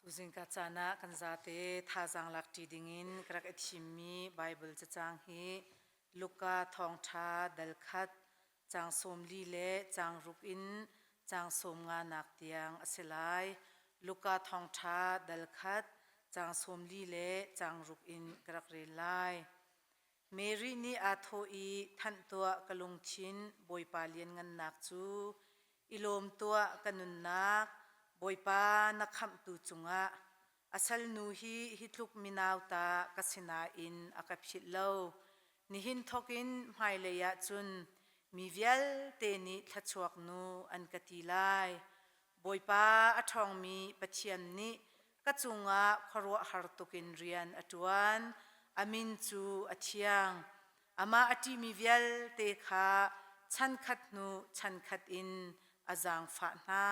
Tuzingka caan ah kan zate thazaang lak ṭi dingin ka rak i thimmi Baibal cacang hi Luka thawngṭha dal khat caang 40 le caang ruk in caang 50 nak tiang a si lai. Luka thawngṭha dal khat caang 40 le caang ruk in ka rak rel lai. Mary nih aa thawh i thanh tuah ka lungthin Bawipa lianngannak cu i lawm tuah ka nunnak Bawipa na khamhtu cungah a salnu hi hi tluk minauta ka si nain a ka philh lo. Nihin thawkin hmailei ah cun mi vialte nih thluachuak nu an ka ti lai. Bawipa a ṭhawngmi Pathian nih ka cungah khuaruahhar tukin rian a ṭuan. A min cu a thiang. Amah a ṭihmi vialte kha chankhat hnu chankhat in a zaangfah hna.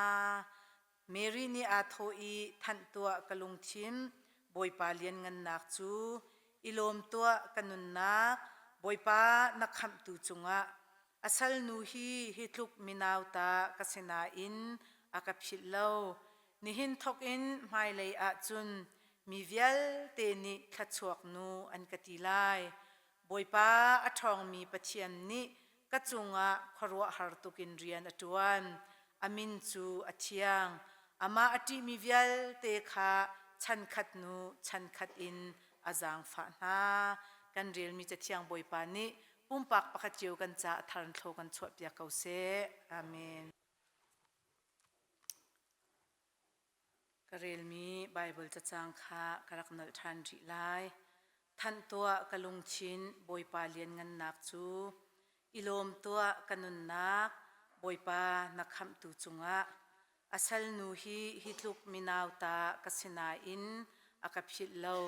Mary nih aa thawh i thanh tuah ka lungthin Bawipa lianngannak cu i lawm tuah ka nunnak Bawipa na khamhtu cungah A salnu hi hi tluk minauta ka si nain a ka philh lo. Nihin thawk in hmailei ah cun mi vialte nih thluachuak nu an ka ti lai. Bawipa a ṭhawngmi Pathian nih ka cungah khuaruahhar tukin rian a ṭuan. A min cu a thiang. Amah a ṭihmi vialte kha chankhat hnu chankhat in a zaangfah hna. Kan relmi Cathiang Bawipa nih pumpak pakhat cio kan caah thar in thlaw kan chuahpiak ko seh. Amen. Ka relmi Baibal cacang kha ka rak nolh ṭhan rih lai. Thanh tuah ka lungthin Bawipa lianngannak cu i lawm tuah ka nunnak Bawipa na khamhtu cungah a salnu hi hi tluk minauta ka si nain a ka philh lo.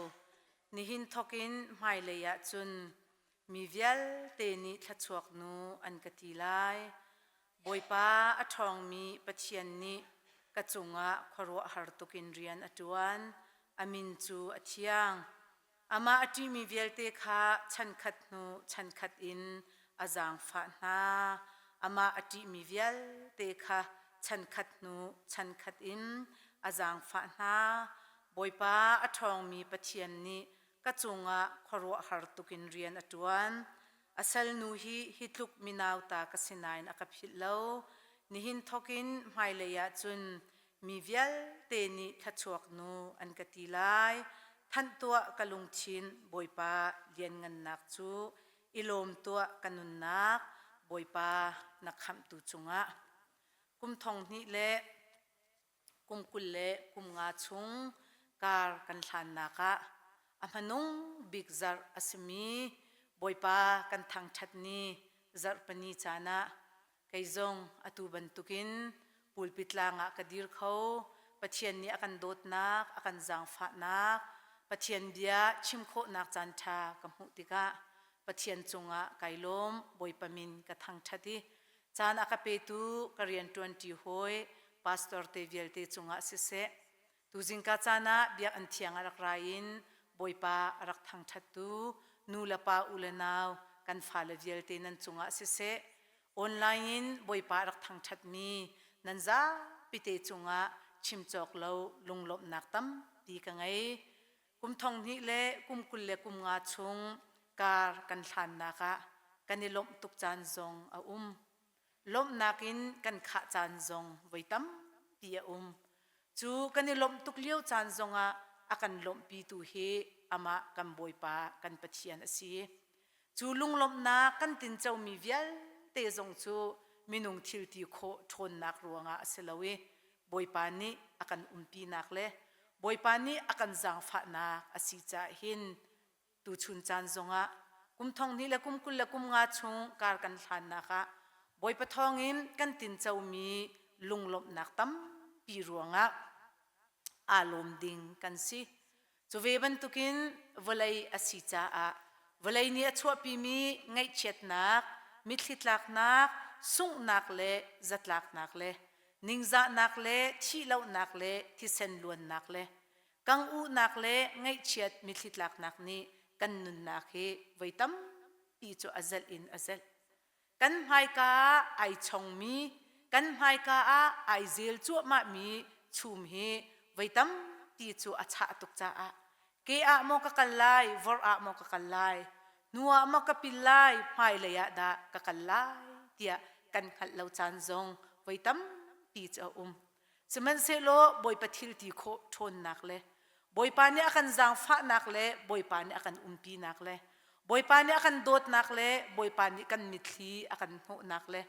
Nihin thawkin hmailei ah cun Mi vialte nih thluachuak nu an ka ti lai. Bawipa a ṭhawngmi Pathian nih ka cungah khuaruahhar tukin rian a ṭuan. A min cu a thiang. Amah a ṭihmi vialte kha chankhat hnu chankhat in a zaangfah hna. Amah a ṭihmi vialte kha chankhat hnu chankhat in a zaangfah hna. Bawipa a ṭhawngmi Pathian nih ka cungah khuaruahhar tukin rian a ṭuan. A salnu hi hi tluk minauta ka si nain a ka philh lo. Nihin thawkin hmailei ah cun mi vialte nih thluachuak nu an ka ti lai. Thanh tuah ka lungthin Bawipa lianngannak cu i lawm tuah ka nunnak Bawipa na khamhtu cungah. Kum thong hnih le kum 20 le kum nga chung kar kan hlannak ah a hmanung bik zarh a simi Bawipa kan thangṭhat ni zarhpini caan ah kei zong atu bantukin pulpit tlang ah ka dir kho. Pathian nih a kan dawtnak, a kan zaangfahnak, Pathian bia chim khawhnak caanṭha ka hmuh tikah Pathian cungah kai lawm, Bawipa min ka thangṭhat i Caan a ka petu ka rianṭuanṭi hawi pastor te vialte cungah siseh, tuzingka caan ah biakinn thiang a rak ra in Bawipa a rak thangṭhattu nu le pa u le nau kan fale vialte nan cungah siseh, online in Bawipa a rak thangṭhatmi nan zapite cungah chim cawk lo lunglawmhnak tampi ka ngei. Kum thong hnih le kum 20 le kum nga chung kar kan hlannak ah kan i lawmh tuk caan zong a um. Lawmhnak in kan khah caan zong voi tampi a um. Cu kan i lawmh tuk lio caan zongah a kan lawmhpitu hi amah kan Bawipa kan Pathian a si. Cu lunglawmhnak kan tincomi vialte zong cu minung thil ti khawh ṭhawnnak ruangah a si lo i Bawipa nih a kan umpinak le Bawipa nih a kan zaangfahnak a si caah hin tuchun caan zongah kum thong hnih le kum 20 le kum nga chung kar kan hlannak ah Bawipa thawngin kan tincomi lunglawmhnak tampi ruangah aa lawm ding kan si. Cu ve bantukin vawlei a si caah vawlei nih a chuahpimi ngaihchiatnak, mitthli tlaknak, sunghnak le zatlaknak le ningzahnak le thihlohnak le thisen luannak le kang-uhnak le ngaihchiat mitthli tlaknak nih kan nunnak hi voi tampi cu a zelh in a zelh. Kan hmaika ah ai chongmi, kan hmaika ah ai zel cuahmahmi chum hi voi tampi. tampi cu a chah tuk caah ke ah maw ka kal lai, vor ah maw ka kal lai, hnu ah maw ka pil lai, hmailei ah dah ka kal lai tiah kan hngalh lo caan zong voi tampi cu a um. Sihmanhsehlaw Bawipa thil ti khawh ṭhawnnak le Bawipa nih a kan zaangfahnak le Bawipa nih a kan umpinak le Bawipa nih a kan dawtnak le Bawipa nih kan mitthli a kan hnawhnak le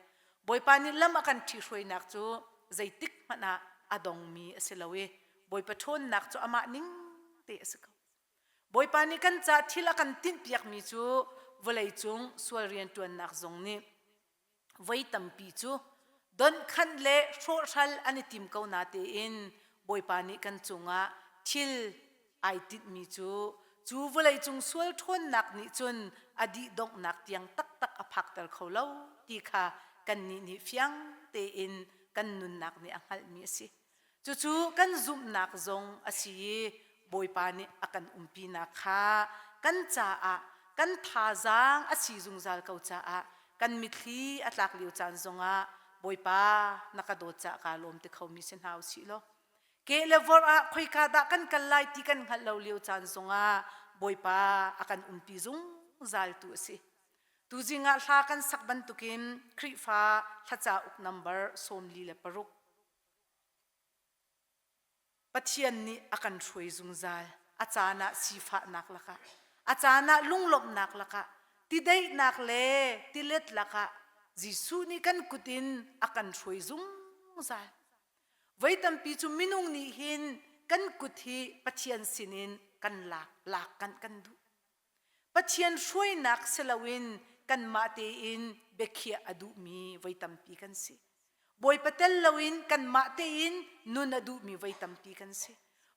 Bawipa nih lam a kan ṭhihruainak cu zeitik hmanh ah a dongmi a si lo i Bawipa ṭhawnnak cu amah ning te a si ko. Bawipa nih kan ca thil a kan tinhpiakmi cu vawleicung sual rianṭuannak zong nih voi tampi cu donhkhanh le hrawhhral an i tim ko natein Bawipa nih kan cungah thil ai tinhmi cu cu vawleicung sual ṭhawnnak nih cun a dih donghnak tiang taktak a phakter kho lo ti kha kannih nih fiang tein kan nunnak nih a hngalhmi a si. Cucu kan zumhnak zong a si i Bawipa nih a kan umpinak kha kan caah kan thazaang a si zungzal ko caah kan mitthli a tlak lio caan zongah Bawipa na ka dawt caah kaa lawm ti khomi si hna u sih law ke le vor ah khoika dah kan kal lai ti kan hngalh lo lio caan zongah Bawipa a kan umpi zungzal tu a si. Tuzing ah hla kan sak bantukin Khrihfa thlacauk number 46 Pathian nih a kan hruai zungzal. A caan ah sifahnak lakah, a caan ah lunglawmhnak lakah, tideihnak le tilet lakah Jesuh nih kan kut in a kan hruai zungzal. Voi tampi cu minung nih hin kan kut hi Pathian sinin kan lak lak kan kan duh. Pathian hruainak si loin kanmah tein biakhiah a duhmi voi tampi kan si. Bawipa tel loin kanmah tein nun a duhmi voi tampi kan si.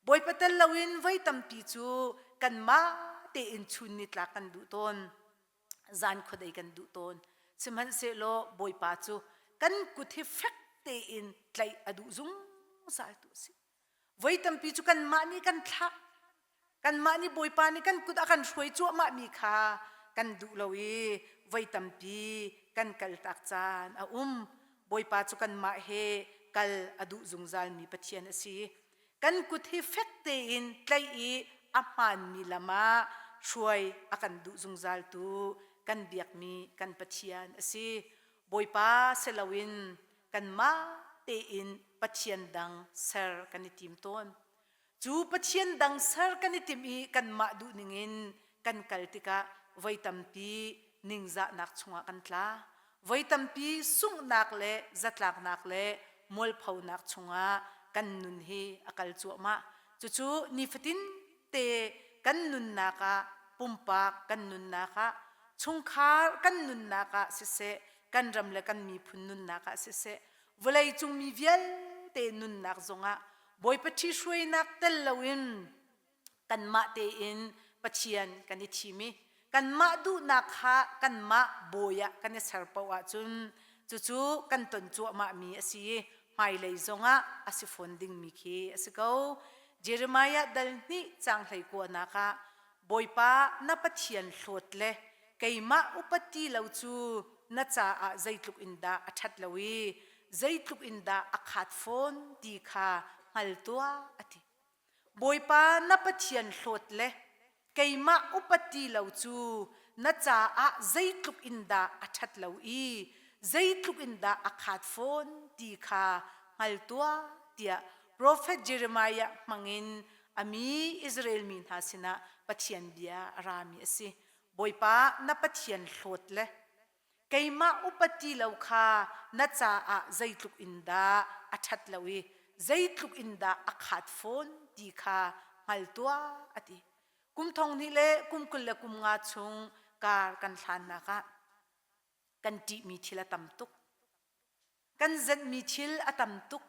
Bawipa tel loin voi tampi cu kanmah tein chun nitlak kan duh tawn, zan khuadei kan duh tawn. Sihmanhsehlaw Bawipa cu kan kut hi fek tein tlaih a duh zungzal tu a si. Voi tampi cu kanmah nih kan thlah. Kanmah nih Bawipa nih kan kut a kan hruai cuahmahmi kha kan duh lo i voi tampi kan kaltak caan a um. Bawipa cu kanmah he kal a duh zungzalmi Pathian a si. Kan kut hi fek tein tlaih i a hmaanmi lam ah hruai a kan duh zungzaltu kan biakmi kan Pathian a si. Bawipa si loin kanmah tein Pathian dang ser kan i tim tawn. Cu Pathian dang ser kan i timh i kanmah duh ningin kan kal tikah voi tampi ningzahnak chungah kan tla. Voi tampi sunghnak le zatlaknak le mualphonak chungah kan nun hi a kal cuahmah. Cucu nifatin te kan nunnak ah pumpak kan nunnak ah chungkhar kan nunnak ah siseh kan ram le kan miphun nunnak ah siseh vawleicung mi vialte nunnak zongah Bawipa ṭhihruainak tel loin kanmah tein Pathian kan i thim i kanmah duhnak kha kanmah bawi ah kan i ser paoh ahcun cucu kan ton cuahmahmi a si i hmailei zongah a si fawn dingmi khi a si ko. Jeremiah dal hnih caang 19 ah Bawipa na Pathian hlawt le keimah upat ti lo cu na caah zeitluk in dah a ṭhat lo i zeitluk in dah a khaat fawn ti kha hngal tuah a ti. Bawipa na Pathian hlawt le keimah upat ti lo cu na caah zeitluk in dah a ṭhat lo i zeitluk in dah a khaat fawn ti kha hngal tuah tiah profet Jeremiah hmangin a mi Israel mi hna sinah Pathian bia a rami a si. Bawipa na Pathian hlawt le keimah upat ti lo kha na caah zeitluk in dah a ṭhat lo i zeitluk in dah a khaat fawn ti kha hngal tuah a ti. Kum thong hnih le kum 25 chung kar kan hlannak ah kan ṭihmi thil a tam tuk. Kan zenhmi thil a tam tuk.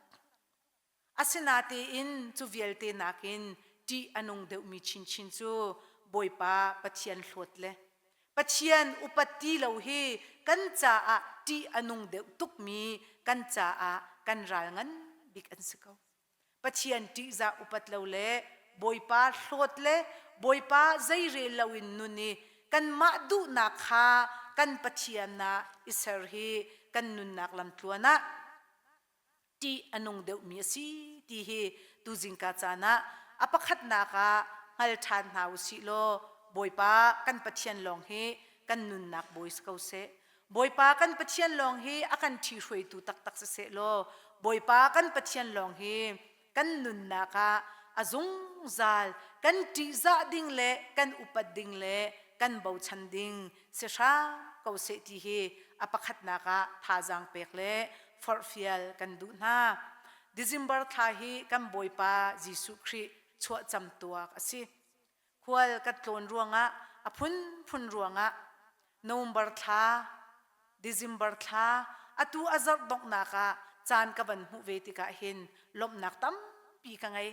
Asinatein cu vialte nakin ṭih a nung deuhmi chinchin cu Bawipa Pathian hlawt le Pathian upat ti lo hi kan caah ṭih a nung deuh tukmi kan caah kan ral ngan bik an si ko. Pathian ṭihzah upat lo le Bawipa hlawt le Bawipa zeirel loin nun i kanmah duhnak kha kan Pathian ah i ser hi kan nunnak lamtluan ah ṭih a nung deuhmi a si ti hi tuzingka caan ah A pakhatnak ah hngal ṭhan hna u sih law Bawipa kan Pathian lawng hi kan nunnak bawi si ko seh. Bawipa kan Pathian lawng hi a kan ṭhihruaitu taktak si seh law Bawipa kan Pathian lawng hi kan nunnak ah a zungzal kan ṭihzah ding le kan upat ding le kan bochan ding si hram ko seh ti hi a pakhatnak ah thazaang pek le forhfial kan duh hna. December thla hi kan Bawipa Jesuh Khrih chuahcam tuak a si. Khual kan tlawn ruangah a phunphun ruangah November thla, December thla, atu a zarh donghnak ah caan ka van hmuh ve tikah hin lawmhnak tampi ka ngei.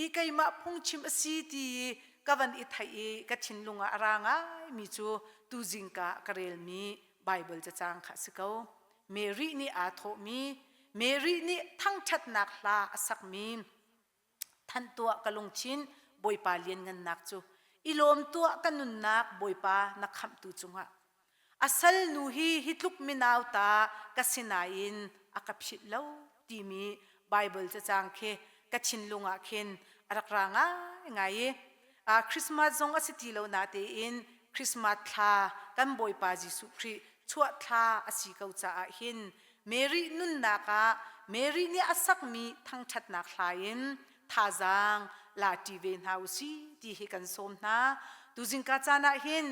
I keimah phungchim a si ti i ka van i theih i ka thinlung ah a ra ngaimi cu tuzingka ka relmi Baibal cacang kha a si ko. Mary nih aa thawhmi, Mary nih thangṭhatnak hla a sakmi, Thanh tuah ka lungthin Bawipa lianngannak cu i lawm tuah ka nunnak Bawipa na khamhtu cungah. A salnu hi hi tluk minauta ka si nain a ka philh lo timi Baibal cacang khi ka thinlung ah khin a rak ra ngaingai i Christmas zong a si ti lo natein Christmas thla kan Bawipa Jesuh Khrih chuah thla a si ko caah hin Mary nunnak ah Mary nih a sakmi thangṭhatnak hla in thazaang la ṭi ve hna u si ti hi kan sawm hna. Tuzingka caan ah hin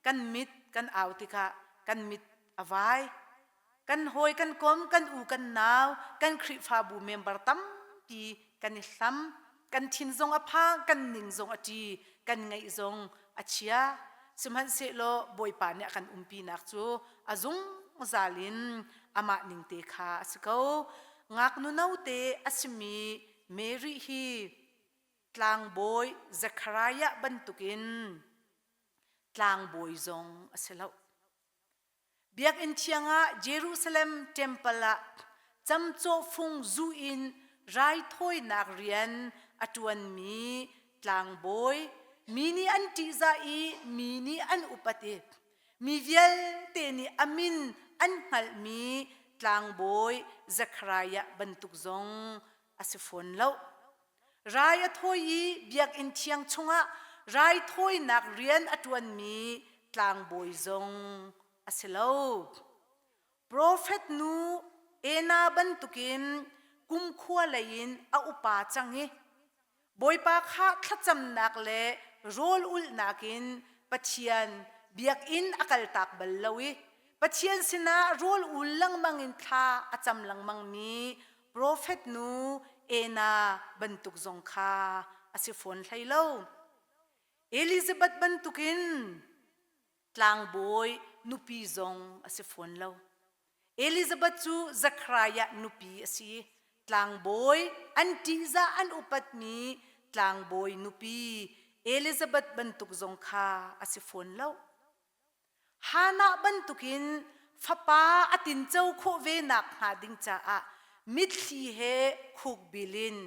kan mit kan au tikah kan mit a vai. Kan hawi kan kom, kan u kan nau, kan Khrihfabu member tampi kan i hlam. Kan thin zong a phang, kan ning zong a ṭi, kan ngaih zong a chia. Sihmanhsehlaw Bawipa nih a kan umpinak cu a zungzal in amah ning te kha a si ko. Ngaknu note a simi Mary hi tlangbawi Zekhariah bantukin tlangbawi zong a si lo. Biakinn thiang ah Jerusalem temple ah camcawhfung zu in raithawinak rian a ṭuanmi tlangbawi mi nih an ṭihzah i mi nih an upat i mi vialte nih a min an hngalhmi tlangbawi Zekhariah bantuk zong a si fawn lo. Rai a thawi i biakinn thiang chungah raithawinak rian a ṭuanmi tlangbawi zong a si lo. Profet nu Ena bantukin kumkhua lei in a upa cang i Bawipa kha thlacamnak le rawl ulhnak in Pathian biakinn a kaltak bal lo i Pathian sinah rawl ul lengmang in thla a cam lengmangmi profet nu Ena bantuk zong kha a si fawn hlei lo. Elizabeth bantukin tlangbawi nupi zong a si fawn lo. Elizabeth cu Zekhariah nupi a si. Tlangbawi an ṭihzah an upatmi tlangbawi nupi Elizabeth bantuk zong kha a si fawn lo. Hannah bantukin fapa a tinco khawh ve nakhnga ding caah mitthli he khukbil in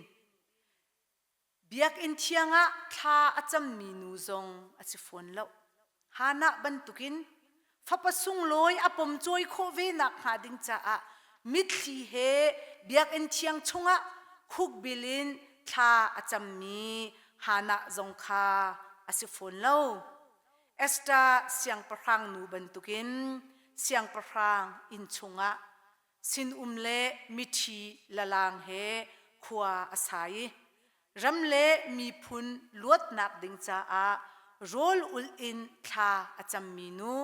biakinn thiang ah thla a cammi nu zong a si fawn lo. Hannah bantukin fapa sunglawi a pomcawi khawh ve nakhnga ding caah mitthli he biakinn thiang chungah khukbil in thla a cammi Hannah zong kha a si fawn lo. Esther siangpahrang nu bantukin siangpahrang inn chungah sinum le miṭhi lalang he khua a sa i ram le miphun luatnak ding caah rawl ulh in thla a cammi nu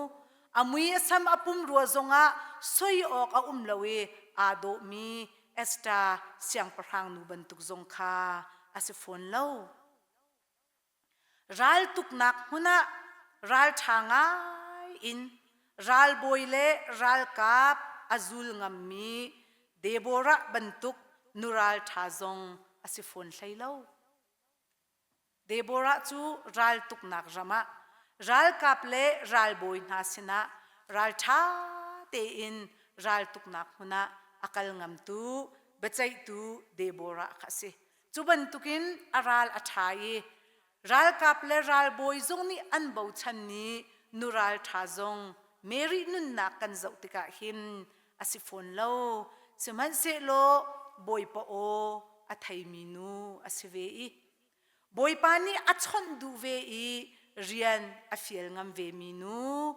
a mui a sam a pumrua zongah soi awk a um lo i aa dawhmi Esther siangpahrang nu bantuk zong kha a si fawn lo. Raltuknak hmun ah ralṭha ngai in ralbawi le ralkap a zul ngammi Deborah bantuk nu ralṭha zong a si fawn hlei lo. Deborah cu raltuknak ram ah ralkap le ralbawi hna sinah ralṭha tein raltuknak hmun ah a kal ngamtu biaceihtu Deborah kha a si. Cu bantukin a ral a ṭha i ralkap le ralbawi zong nih an bochanmi nu ralṭha zong Mary nunnak kan zoh tikah hin a si fawn lo. Sihmanhsehlaw Bawipa aw a theimi nu a si ve i. Bawipa nih a chawnh duh ve i rian a fial ngam vemi nu,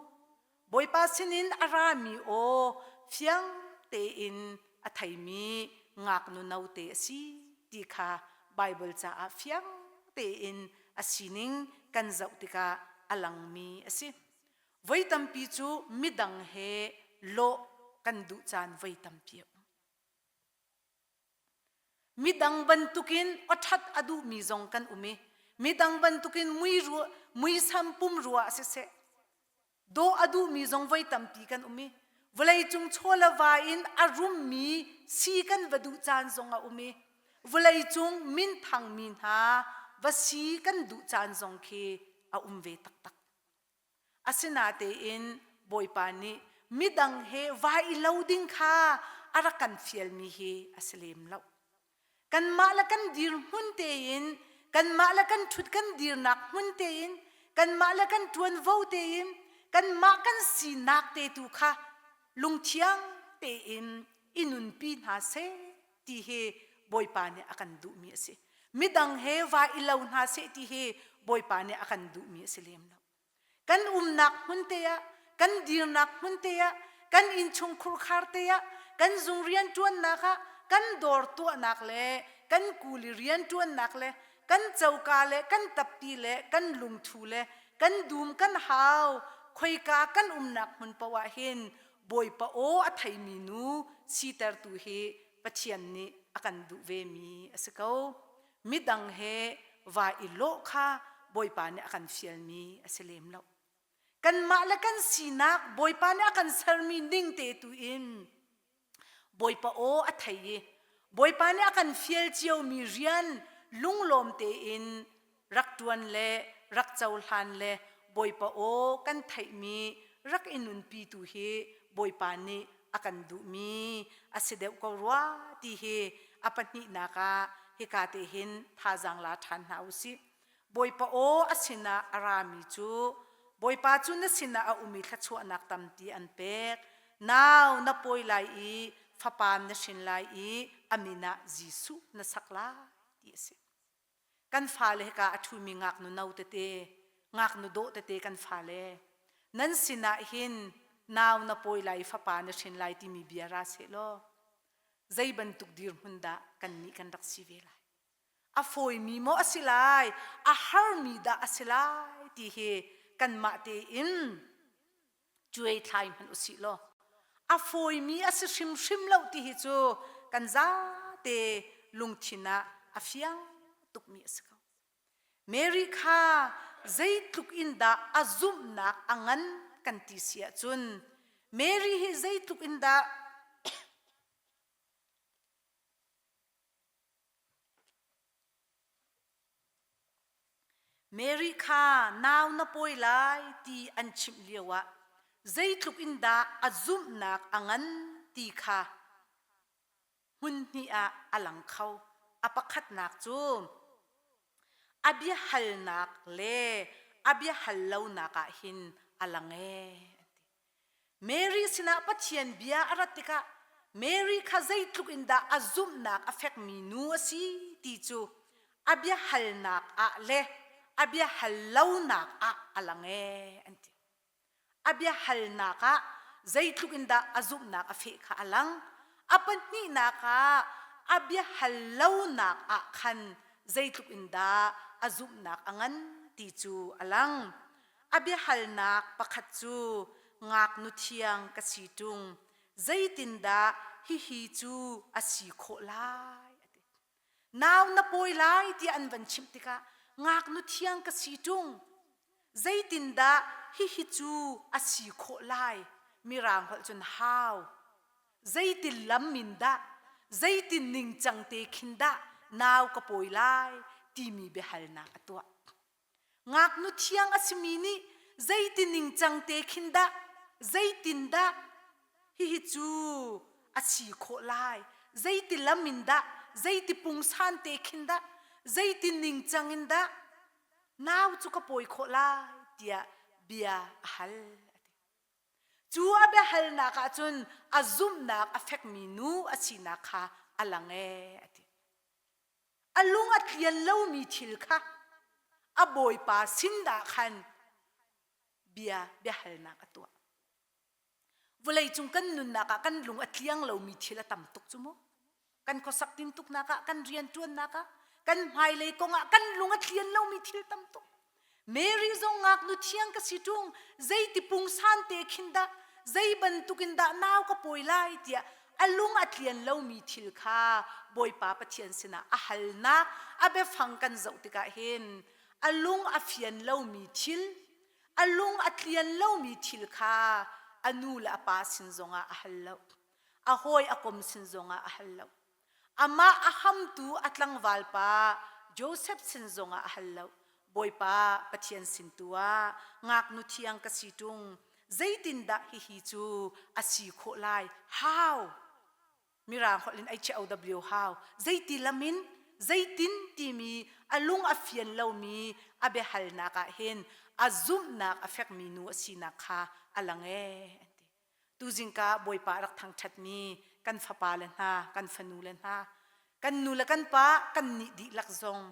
Bawipa sinin a rami aw fiang tein a theimi ngaknu note a si ti kha Baibal caah fiang tein a sining kan zoh tikah a langmi a si. Voi tampi cu midang he lawh kan duh caan voi tampi a um. Midang bantukin awṭhat a duhmi zong kan um i midang bantukin muisam pumrua siseh dawh a duhmi zong voi tampi kan um i vawleicung chaw le va in a rummi si kan va duh caan zong a um i vawleicung minthangmi hna va si kan duh caan zong khi a um ve taktak. Asinatein Bawipa nih midang he vai i lo ding kha a rak kan fialmi hi a si lem lo. Kanmah le kan dirhmun tein, kanmah le kan ṭhut kan dirnak hmun tein, kanmah le kan ṭuanvo tein, kanmah kan sinak te tu kha lungthiang tein i nunpi hna seh ti hi Bawipa nih a kan duhmi a si. Midang he vai i lo hna seh ti hi Bawipa nih a kan duhmi a si lem lo. Kan umnak hmun te ah, kan dirnak hmun te ah, kan innchung khurkhar te ah, kan zung rianṭuannak ah, kan dawr tuahnak le kan kuli rianṭuannak le kan coka le kan tappi le kan lungthu le kan dum kan hau khoika kan umnak hmun paoh ah hin Bawipa aw a theimi nu sitertu hi Pathian nih a kan duh vemi a si ko. Midang he va i lawh kha Bawipa nih a kan fialmi a si lem lo. Kanmah le kan sinak Bawipa nih a kan sermi ning te tu in Bawipa aw a thei i Bawipa nih a kan fial ciomi rian lunglawm tein rak ṭuan le rak cohlan le Bawipa aw kan theihmi rak i nunpi tu hi Bawipa nih a kan duhmi a si deuh ko rua ti hi a pahnihnak ah hika te hin thazaang la ṭhan hna u sih. Bawipa aw a sinah a rami cu Bawipa cu na sinah a um i thluachuahnak tampi an pek. Nau na pawi lai i fapa na hrin lai i a min ah Jesuh na sak lai ti a si. Kan fale hika a ṭhumi ngaknu no tete, ngaknu dawh tete kan fale, nan sinah hin nau na pawi lai i fapa na hrin lai timi bia ra seh law zei bantuk dirhmun dah kannih kan rak si ve lai? A fawimi maw a si lai, a harmi dah a si lai ti hi kanmah tein cuai thlai hmanh usih law a fawimi a si hrimhrim lo ti hi cu kan zate lungthin ah a fiang tukmi a si ko. Mary kha zeitluk in dah a zumhnak a ngan kan ti si ahcun Mary hi zeitluk in dah Mary kha nau na pawi lai ti an chimh lioah zeitluk in dah a zumhnak a ngan ti kha hmun hnih ah a lang kho. A pakhatnak cu a biahalnak le a biahal lonak ah hin a lang ee an ti. Mary sinah Pathian bia a rat tikah Mary kha zeitluk in dah a zumhnak a fekmi nu a si ti cu a biahalnak ah le a biahal lonak ah a lang ee an ti. A biahalnak ah zeitluk in dah a zumhnak a feh kha a lang. A pahnihnak ah a biahal lonak ah khan zeitluk in dah a zumhnak a ngan ti cu a lang. A biahalnak pakhat cu ngaknu thiang ka si ṭung, zeitindah hihi cu a si khawh lai? A ti. Nau na pawi lai tiah an van chimh tikah ngaknu thiang ka si ṭung, zeitindah hihi cu a si khawh lai? Mirang holh cun how? Zeitin lam in dah, zeitin ningcang te khin dah nau ka pawi lai timi biahalnak a tuah. Ngaknu thiang a simi nih zeiti ningcang te khin dah, zeitindah hihi cu a si khawh lai, zeiti lam in dah, zeiti pungsan te khin dah, zeiti ningcang in dah nau cu ka pawi khawh lai tiah bia a hal a ti. Cu a biahalnak ah cun a zumhnak a fekmi nu a sinak kha a lang ee a ti. A lung a tlian lomi thil kha. a bawipa sin ah khan bia biahalnak a tuah. Vawleicung kan nunnak ah kan lung a tliang lomi thil a tam tuk cu mu. Kan khuasak tintuknak ah, kan rianṭuannak ah, kan hmailei kong ah kan lung a tlian lomi thil tam tuk. Mary zong ngaknu thiang ka si ṭung, zeiti pungsan te khin dah, zei bantukin dah nau ka pawi lai tiah a lung a tlian lomi thil kha Bawipa Pathian sinah a halnak a biafang kan zoh tikah hin a lung a fian lomi thil a lung a tlian lomi thil kha a nu le a pa sin zongah a hal lo. A hawi a kom sin zongah a hal lo. Amah a hamtu a tlangval pa Joseph sin zongah a hal lo. Bawipa Pathian sin tu ah ngaknu thiang ka si ṭung, zeitindah hihi cu a si khawh lai? How? Mirang holh in H-O-W how? Zeiti lam in? Zeitin timi a lung a fian lomi a biahalnak ah hin a zumhnak a fekmi nu a sinak kha a lang ee an ti. Tuzingka Bawipa a rak thangṭhatmi kan fapa le hna, kan fanu le hna, kan nu le kan pa, kan nih dihlak zong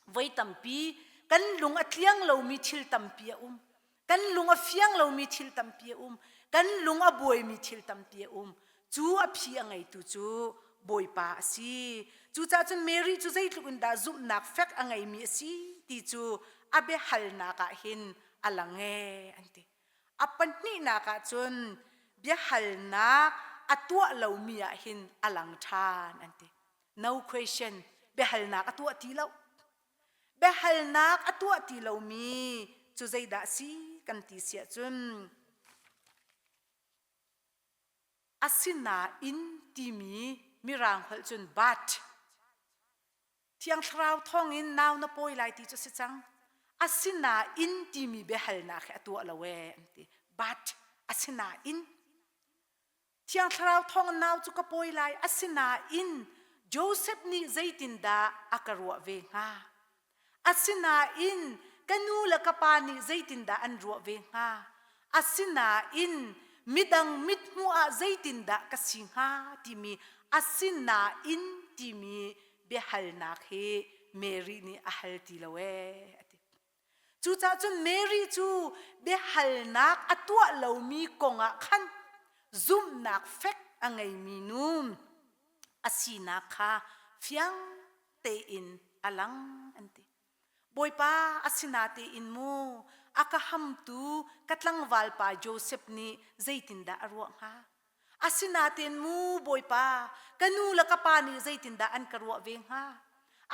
voi tampi kan lung a tliang lomi thil tampi a um. Kan lung a fiang lomi thil tampi a um. Kan lung a buaimi thil tampi a um. Cu a phi a ngeitu cu Bawipa a si. Cucaah cun Mary cu zeitluk in dah zumhnak fek a ngeimi a si ti cu a biahalnak ah hin a lang ee an ti. A pahnihnak ah cun biahalnak a tuah lomi ah hin a lang ṭhan an ti. No question. Biahalnak a tuah ti lo. Biahalnak a tuah ti lomi cu zeidah si kan ti siah cun asinain timi mirang holh cun but Thiang Thlarau thawngin nau na pawi lai ti cu si cang. Asinain timi biahalnak hi a tuah lo ee an ti. But asinain Thiang Thlarau thawngin nau cu ka pawi lai asinain Joseph nih zeitindah a ka ruah ve hnga? Asinain ka nu le ka pa nih zeitindah an ruah ve hnga? Asinain midang mithmuh ah zeitindah ka si hnga timi asinain timi biahalnak hi Mary nih a hal ti lo ee a ti. Cucaah cun Mary cu biahalnak a tuah lomi kong ah khan zumhnak fek a ngeimi nu a sinak kha fiang tein a lang an ti. Bawipa a sinatein mu a ka hamtu ka tlangval pa Joseph nih zeitindah a ruah hnga? Asinatein mu Bawipa ka nu le ka pa nih zeitindah an ka ruah ve hnga?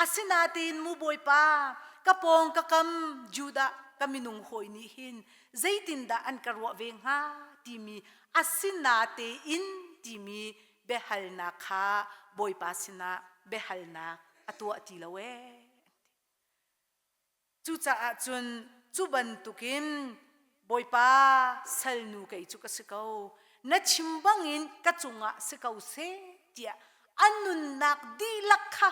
Asinatein mu Bawipa ka pawng ka kam Judah ka minung hawi nih hin zeitindah an ka ruah ve hnga timi asinatein timi biahalnak kha Bawipa sinah biahalnak a tuah ti lo ee. Cucaah cun cu bantukin Bawipa salnu kei cu ka si ko, na chim bangin ka cungah si ko seh tiah a nunnak dihlak kha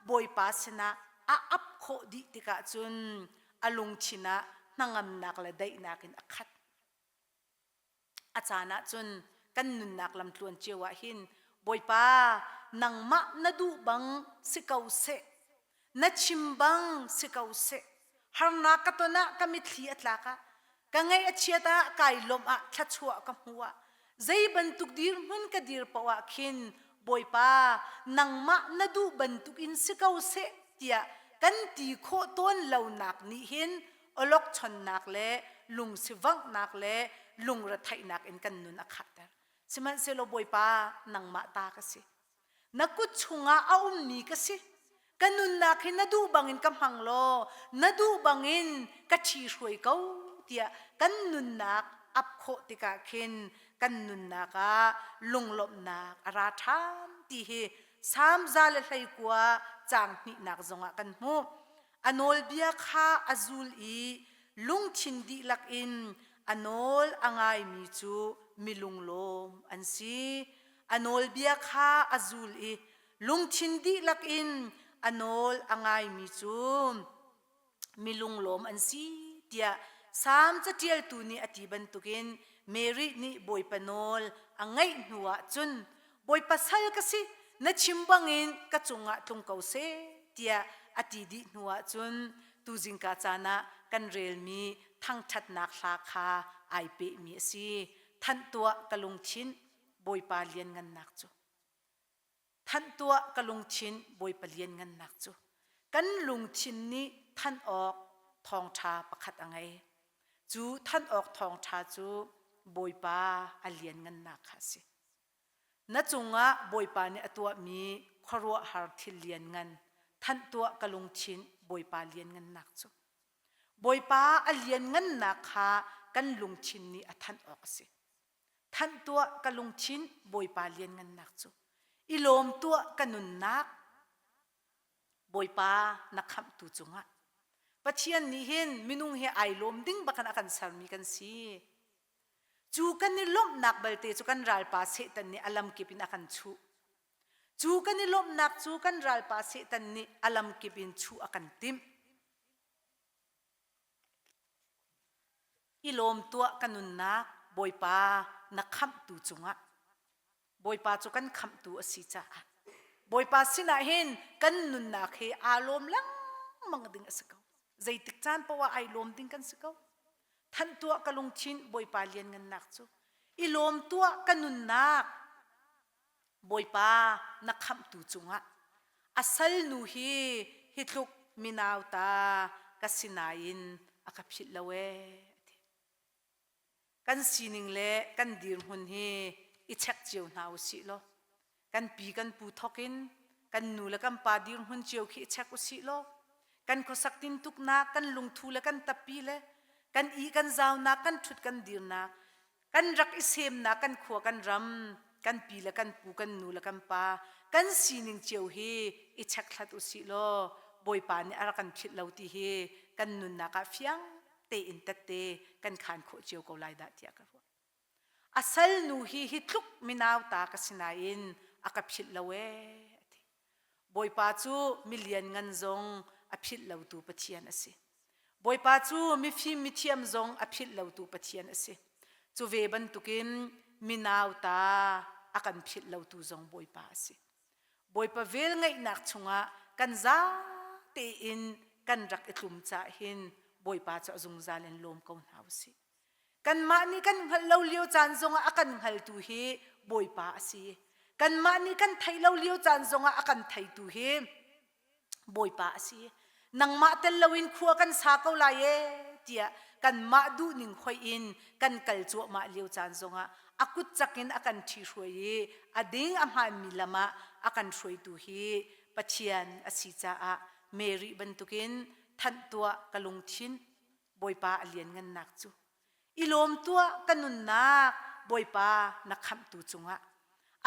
Bawipa sinah a ap khawh dih tikah cun a lungthin ah hnangamnak le daihnak in a khat. A caan ah cun kan nunnak lamtluan cio ah hin Bawipa nangmah na duh bang si ko seh na chim bang si ko seh harnak ka ton ah ka mitthli a tlak ah ka ngaih a chiat ah kai lawmh ah thluachuah ka hmuh ah zei bantuk dirhmun ka dir paoh ah khin Bawipa nangmah na duh bantuk in si ko seh tiah kan ti khawh tawn lonak nih hin awlokchonnak le lungsivanghnak le lungretheihnak in kan nun a khahter. Sihmanhsehlaw Bawipa nangmah ta ka si. Na kut chungah a ummi ka si. Ka nunnak hi na duh bangin ka hmang law na duh bangin ka ṭhihruai ko tiah kan nunnak ap khawh tikah khin kan nunnak ah lunglawmhnak a ra ṭhan ti hi Salm 119 caang hnihnak zongah kan hmuh. A nawlbia kha a zul i lungthin dihlak in a nawl a ngaimi cu mi lunglawm an si. A nawlbia kha a zul i lungthin dihlak in a nawl a ngaimi cu mi lunglawm an si tiah Salm caṭialtu nih a ti bantukin Mary nih Bawipa nawl a ngaih hnuah cun Bawipa sal ka si, na chim bangin ka cungah tlung ko seh, tiah a ti dih hnuah cun. tuzingka caan ah kan relmi thangṭhatnak hla kha ai pehmi a si. Thanh tuah ka lungthin Bawipa lianngannak cu. Thanh tuah ka lungthin Bawipa lianngannak cu. Kan lungthin nih thanh awk thawngṭha pakhat a ngei. Cu thanh awk thawngṭha cu Bawipa a lianngannak kha a si. Na cungah Bawipa nih a tuahmi khuaruahhar thil lianngan thanh tuah ka lungthin Bawipa lianngannak cu. Bawipa a lianngannak kha kan lungthin nih a thanh awk a si. Thanh tuah ka lungthin Bawipa lianngannak cu. I lawm tuah ka nunnak Bawipa na khamhtu cungah. Pathian nih hin minung he ai lawm ding bakan a kan sermi kan si. Cu kan i lawmhnak balte cu kan ralpa Satan nih a lamkip in a kan chuh. Cu kan i lawmhnak cu kan ralpa Satan nih a lamkip in chuh a kan timh. I lawm tuah ka nunnak Bawipa na khamhtu cungah. Bawipa cu kan khamhtu a si caah Bawipa sinah hin kan nunnak hi aa lawm lengmang ding a si ko. Zeitik caan paoh ah ai lawm ding kan si ko. Thanh tuah ka lungthin Bawipa lianngannak cu. I lawm tuah ka nunnak Bawipa na khamhtu cungah. A salnu hi hi tluk minauta ka si nain a ka philh lo ee a ti. Kan sining le kan dirhmun hi i check cio hna u sih law kan pi kan pu thawk in kan nu le kan pa dirhmun cio khi i check u sih law kan khuasak tintuknak kan lungthu le kan tappi le kan i kan zaunak kan ṭhut kan dirnak kan rak i semnak kan khua kan ram kan pi le kan pu kan nu le kan pa kan sining cio hi i check hlat u sih law Bawipa nih a rak kan philh lo ti hi kan nunnak ah fiang tein tette kan khaan khawh cio ko lai dah tiah ka ruah. A salnu hi hi tluk minauta ka si nain a ka philh lo ee a ti. Bawipa cu milian ngan zong a philh lotu Pathian a si. Bawipa cu mifim mithiam zong a philh lotu Pathian a si. Cu ve bantukin minauta a kan philh lotu zong Bawipa a si. Bawipa vel ngeihnak chungah kan za tein kan rak i tlum cah hin Bawipa cu a zungzal in lawm ko hna u sih. Kanmah nih kan hngalh lo lio caan zongah a kan hngaltu hi Bawipa a si. Kanmah nih kan theih lo lio caan zongah a kan theitu hi Bawipa a si. Nangmah tel loin khua kan sa ko lai ee tiah kanmah duhning hoih in kan kal cuahmah lio caan zongah a kut cak in a kan ṭhihruai i a ding a hmaanmi lam ah a kan hruaitu hi Pathian a si caah Mary bantukin thanh tuah ka lungthin Bawipa a lianngannak cu I lawm tuah ka nunnak Bawipa na khamhtu cungah.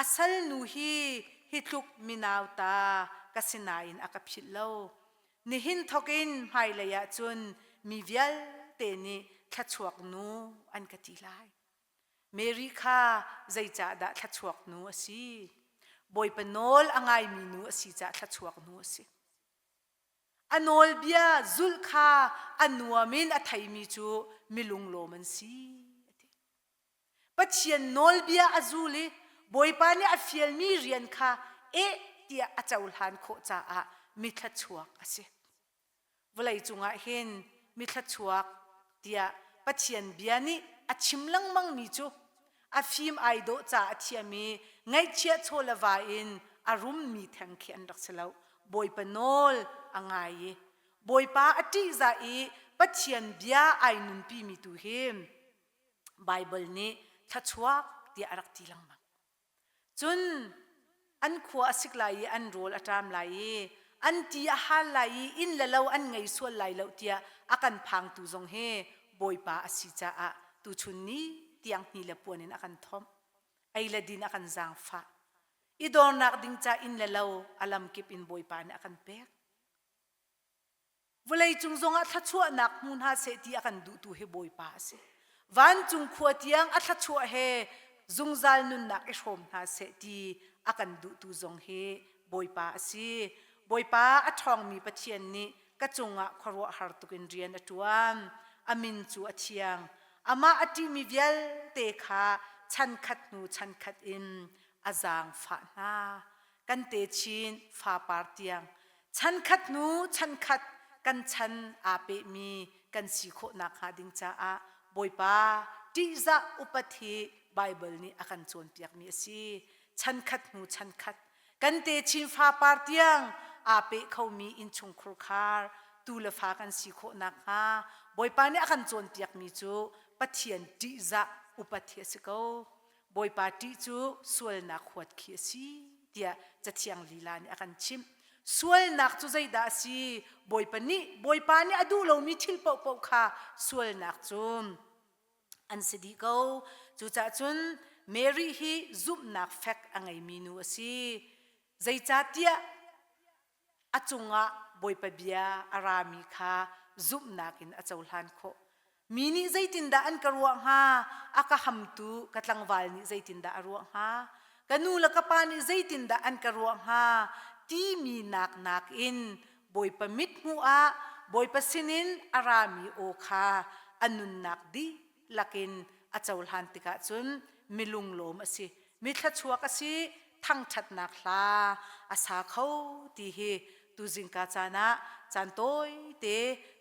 A salnu hi hi tluk minauta ka si nain a ka philh lo. Nihin thokin hmailei ah cun mi vialte nih thluachuak nu an ka ti lai. Mary kha zeicahdah thluachuak nu a si? Bawipa nawl a ngaimi nu a si caah thluachuak nu a si. A nawlbia zulh kha a nuam in a theimi cu milunglawm an si a ti. Pathian nawlbia a zul i Bawipa nih a fialmi rian kha eh tiah a cohlan khawh caah mithlachuak a si. Vawlei cungah hin mithlachuak tiah Pathian bia nih a chim lengmangmi cu a fim ai dawh ca a thiam i ngaihchiah chaw le va in a rummi theng khi an rak si lo. Bawipa nawl a ngai i Bawipa a ṭihzah i Pathian bia ai nunpimi tu hi Baibal nih thluachuak tiah a rak ti lengmang. Cun an khua a sik lai i an rawl a ṭam lai i an ti a hal lai i inn le lo an ngei sual lai lo tiah a kan phangtu zong hi Bawipa a si caah tuchun ni tiang hni le puan in a kan thomh. Ei le din a kan zaangfah. I dornak ding ca inn le lo a lamkip in Bawipa nih a kan pek. Vawleicung zongah thluachuahnak hmu hna seh ti a kan duhtu hi Bawipa a si. Vancung khua tiang a thluachuah he zungzal nunnak i hrawm hna seh ti a kan duhtu zong hi Bawipa a si. Bawipa a ṭhawngmi Pathian nih ka cungah khuaruahhar tukin rian a ṭuan. A min cu a thiang. Amah a ṭihmi vialte kha chankhat hnu chankhat in a zaangfah hna. Kan techin fapar tiang Chankhat hnu chankhat kan chan aa pehmi kan si khawh nakhnga ding caah Bawipa ṭihzah upat hi Baibal nih a kan cawnpiakmi a si. Chankhat hnu chankhat kan techin fapar tiang aa peh khomi innchungkhur khar tu le fa kan si khawh nakhnga Bawipa nih a kan cawnpiakmi cu Pathian ṭihzah upat hi a si ko. Bawipa ṭih cu sualnak huat khi a si tiah Cathiang lila nih a kan chimh. Sualnak cu zeidah a si? Bawipa nih Bawipa nih a duh lomi thil paohpaoh kha sualnak cu an si dih ko. Cucaah cun Mary hi zumhnak fek a ngeimi nu a si. Zeicahtiah a cungah Bawipa bia a rami kha zumhnak in a cohlan khawh. Mi nih zeitindah an ka ruah hnga? A ka hamtu ka tlangval nih zeitindah a ruah hnga? Ka nu le ka pa nih zeitindah an ka ruah hnga? Timi nak nakin Bawipa mithmuh ah Bawipa sinin a rami aw kha a nunnak dihlak in a cohlan tikah cun milunglawm a si. Mi thluachuak a si, thangṭhatnak hla a sa kho ti hi tuzingka caan ah caan tawite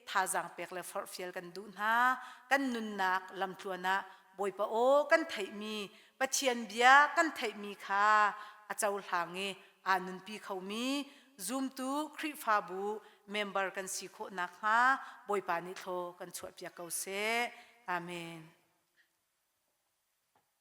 thazaang pek le forhfial kan duh hna. Kan nunnak lamtluan ah Bawipa aw kan theihmi, Pathian bia kan theihmi kha a cohlang i aa nunpi khomi zumtu Khrihfabu member kan si khawh nakhnga Bawipa nih thlaw kan chuahpiak ko seh. Amen.